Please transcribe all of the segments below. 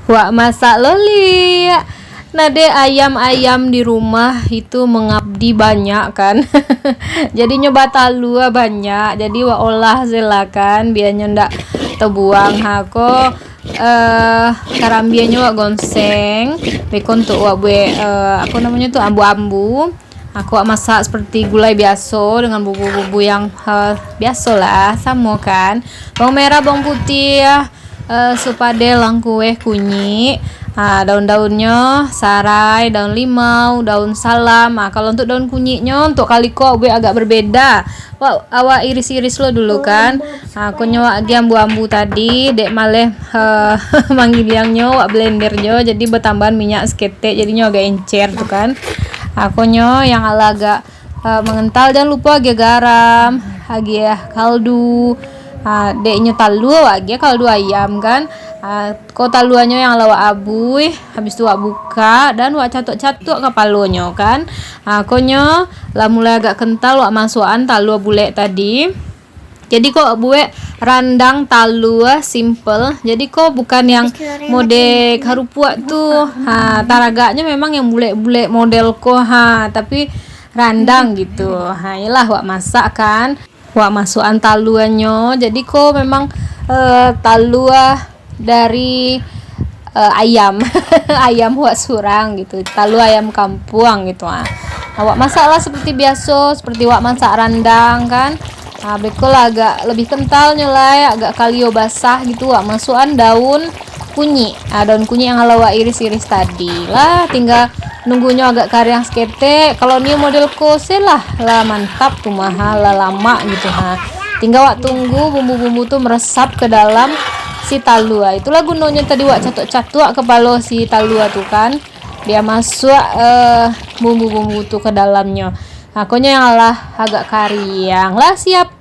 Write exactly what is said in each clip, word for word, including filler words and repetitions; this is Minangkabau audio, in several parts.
Wak masak lo, Lik. Nah, dek ayam-ayam di rumah itu mengabdi banyak, kan. Jadinyo batalua banyak. Jadi, wak olah se lah, kan. Bianyo ndak tebuang. Ha, ko, eh, karambianyo wak gonseng. Beko untuk wak buek, eh, apo namonyo tu, ambu-ambu. Aku wak masak seperti gulai biaso dengan bumbu-bumbu yang, eh, biasolah, samo kan. Bawang merah, bawang putih, eh, supadeh, langkueh, kunyik. Ha, daun-daunnyo, sarai, daun limau, daun salam. Ha, kalau untuk daun kunyiknyo, untuk kali ko buek agak berbeda. Wak, awak iris-iris lo dulu kan. Ha, ko nyo wak agiah ambu-ambu tadi, dek maleh, eh, manggiliangnyo, wak blender jo, jadi batambahan minyak saketek, jadinyo agak encer tu kan. Ha, ko nyo yang alah agak, eh, mangantal, jan lupo agiah garam, agiah kaldu. Ha, dek nyo talua, wak agiah kaldu ayam kan. Ha, ko taluanyo yang lah wak abuih, habis tu wak bukak, dan wak catuak-catuak kapalonyo kan. Ha, ko nyo lah mulai agak kental, wak masuakan talua bulek tadi. Jadi ko buek randang talua simple. Jadi ko bukan yang model karupuak tu. Ha, taragaknyo memang yang bulek-bulek model ko. Ha, tapi randang gitu. Ha, iyolah wak masak kan. Wak masuakan taluanyo. Jadi ko memang, eh, talua dari, eh, ayam. Ayam wak surang gitu. Talua ayam kampuang gitu, ah. Awak masaklah seperti biaso, seperti wak masak randang kan. Ah, beko lah agak lebih kentalnyo lah, agak kalio basah gitu. Wak masuakan daun kunyik. Ah, daun kunyik yang lah wak iris-iris tadi lah. Tingga nunggunyo agak kariang saketek. Kalau nio model ko se lah, lah mantap tu mah, ha, lah lamak gitu, ha. Tingga wak tunggu bumbu-bumbu tu meresap ke dalam si talua. Itulah gunonyo tadi wak catuak-catuak kapalo si talua tu kan. Bia masuak, eh, bumbu-bumbu tu ke dalamnyo. Ha, ko nyo yang lah agak kariang. Lah siap.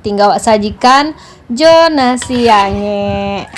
Tingga wak sajikan jo nasi angek.